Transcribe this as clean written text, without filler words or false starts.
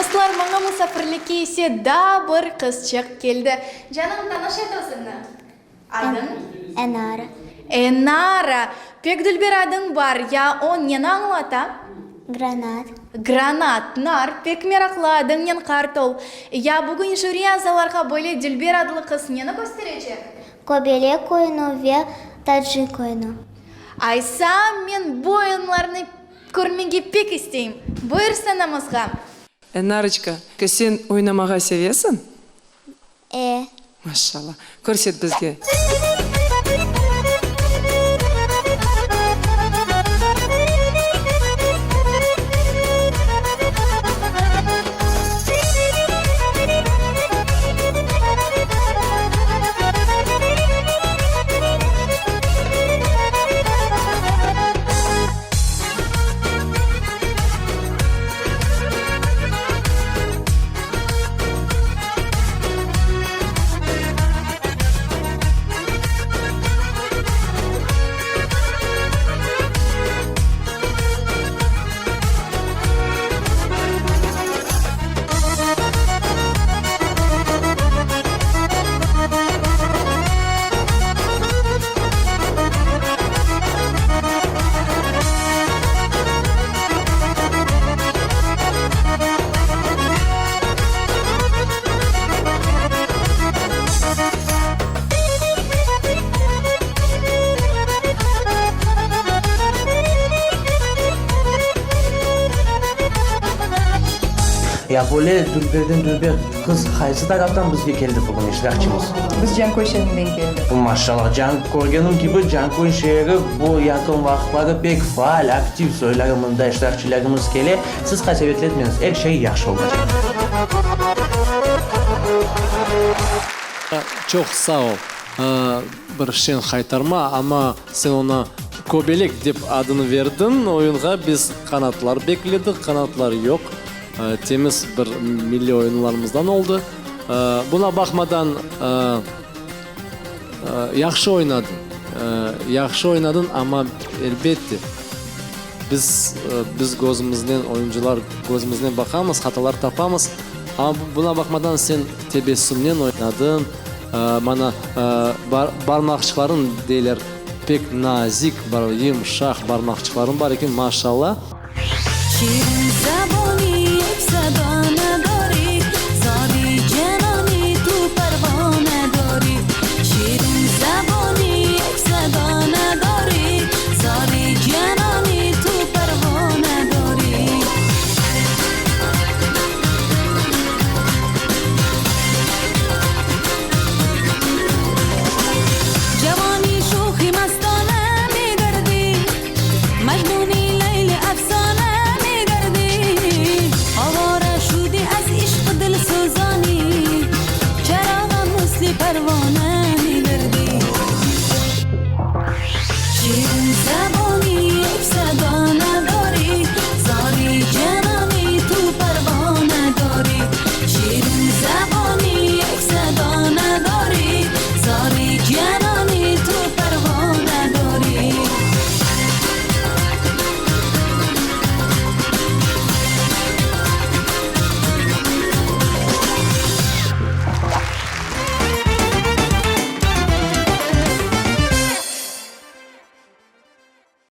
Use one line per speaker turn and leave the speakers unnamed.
Dostlar, maña musafirlikke ise daa bir qızçıq keldi. Canım, tanış et özüñni. Adıñ?
Enara.
Enara! Pek dülber adıñ bar. Ya o neni añlata?
Granat.
Granat, nar, pek meraqlı adıñnen qart ol. Ya bugün jüri azalarğa böyle dülber adlı qız neni kösterecek?
Kobelek oyunu ve Tacik oyunu.
Aysa, men bu oyunlarnı körmege pek isteyim. Buyur sanamızğa.
Enaroçka, sen oynamağa sevesiñ?
E.
Maşallah. Körset bizge.
Ya böyle dülberden dülber qız qaysı taraftan bizge keldi bugün, iştirakçimiz?
Biz Canköy şeerinden keldik.
Maşallah, can, körgenim kibi, Canköy şeeri bu yaqın vaqıtları pek faal, aktiv soyları mında iştirakçilerimiz kele. Siz qasevetlenmeñiz, er şey yahşı olacaq.
Çoq sağ ol. Bir şeñ qaytarma, amma sen onı Kobelek dep adını verdiñ oyunğa, biz qanatlar bekledik, qanatlar yoq. Temiz bir milliy oyunlarımızdan oldı. Buna baqmadan, yahşı oynadıñ, yahşı oynadıñ, amma, elbette, biz, biz közümiznen, oyuncılar közümiznen baqamız, hatalar tapamız. Amma buna baqmadan, sen tebessümnen oynadıñ. Mana, barmaqçıqlarıñ, deyler, pek nazik, yımşaq barmaqçıqlarıñ bar eken, maşallah.